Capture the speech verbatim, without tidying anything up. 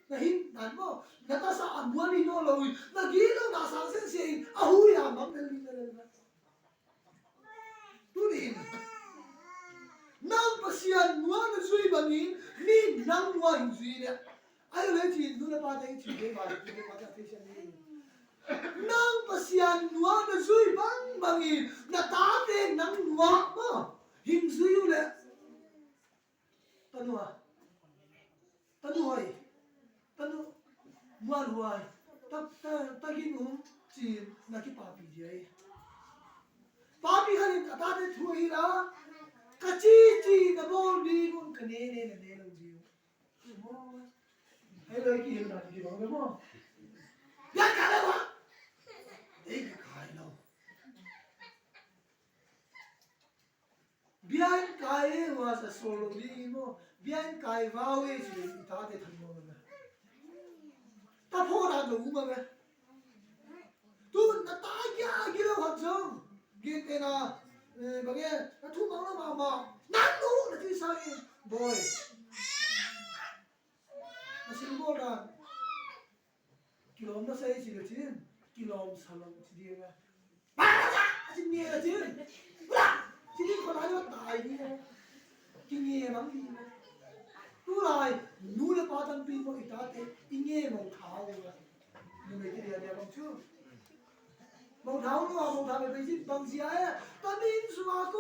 Na hin nan maw, na tasa a muan hi nawn lo in, na gilo na sang sensia in a hui a mang na ling na ling na. Tuni in nang Pasian nua na zui bangin mi nang nua hin zui le. Ai le ci nu le pa te ci le ba ci le pa te ci ni. Nang Pasian nua na zui bang bangin na tate nang nua maw hin zui uh le. Tanu a, tanu hoi, tanu muan huai, ta ta ta gin um cin na kipapi dia i. Papi khat in a tate thu hi la, ka ci ci na bawl ding un ka ne ne na ne lo ding. Hei lo i kihilhna kibang ve maw? Biak ka le wa. Ei ka kai lo. Biain kai e, hua sa sawl lo ding hi maw? Biain kai vau e ci le i tate thang lo na. Ta pho dan lo um a ve. Tu na ta kia a gilo hat zong. Gin te na, eh, bang e, na thu mang lo mahmah. Nang nu na ci sa hi. Boy. Na sil bawl dan. Kilawm na sa i ci le cin, kilawm sa lo ci ding a. Ba, ba, ba, a ci nge le cin. Ba, ci ding ko lai lo tai ding a. Ki nge mang ding a. Tu lai, nu le pa tampi maw i tate, i nge maw thau a. Nu me ki dia dia bang cu. Maw thau lo a, maw thau me pe cin bang zia e. Ta min sua ko.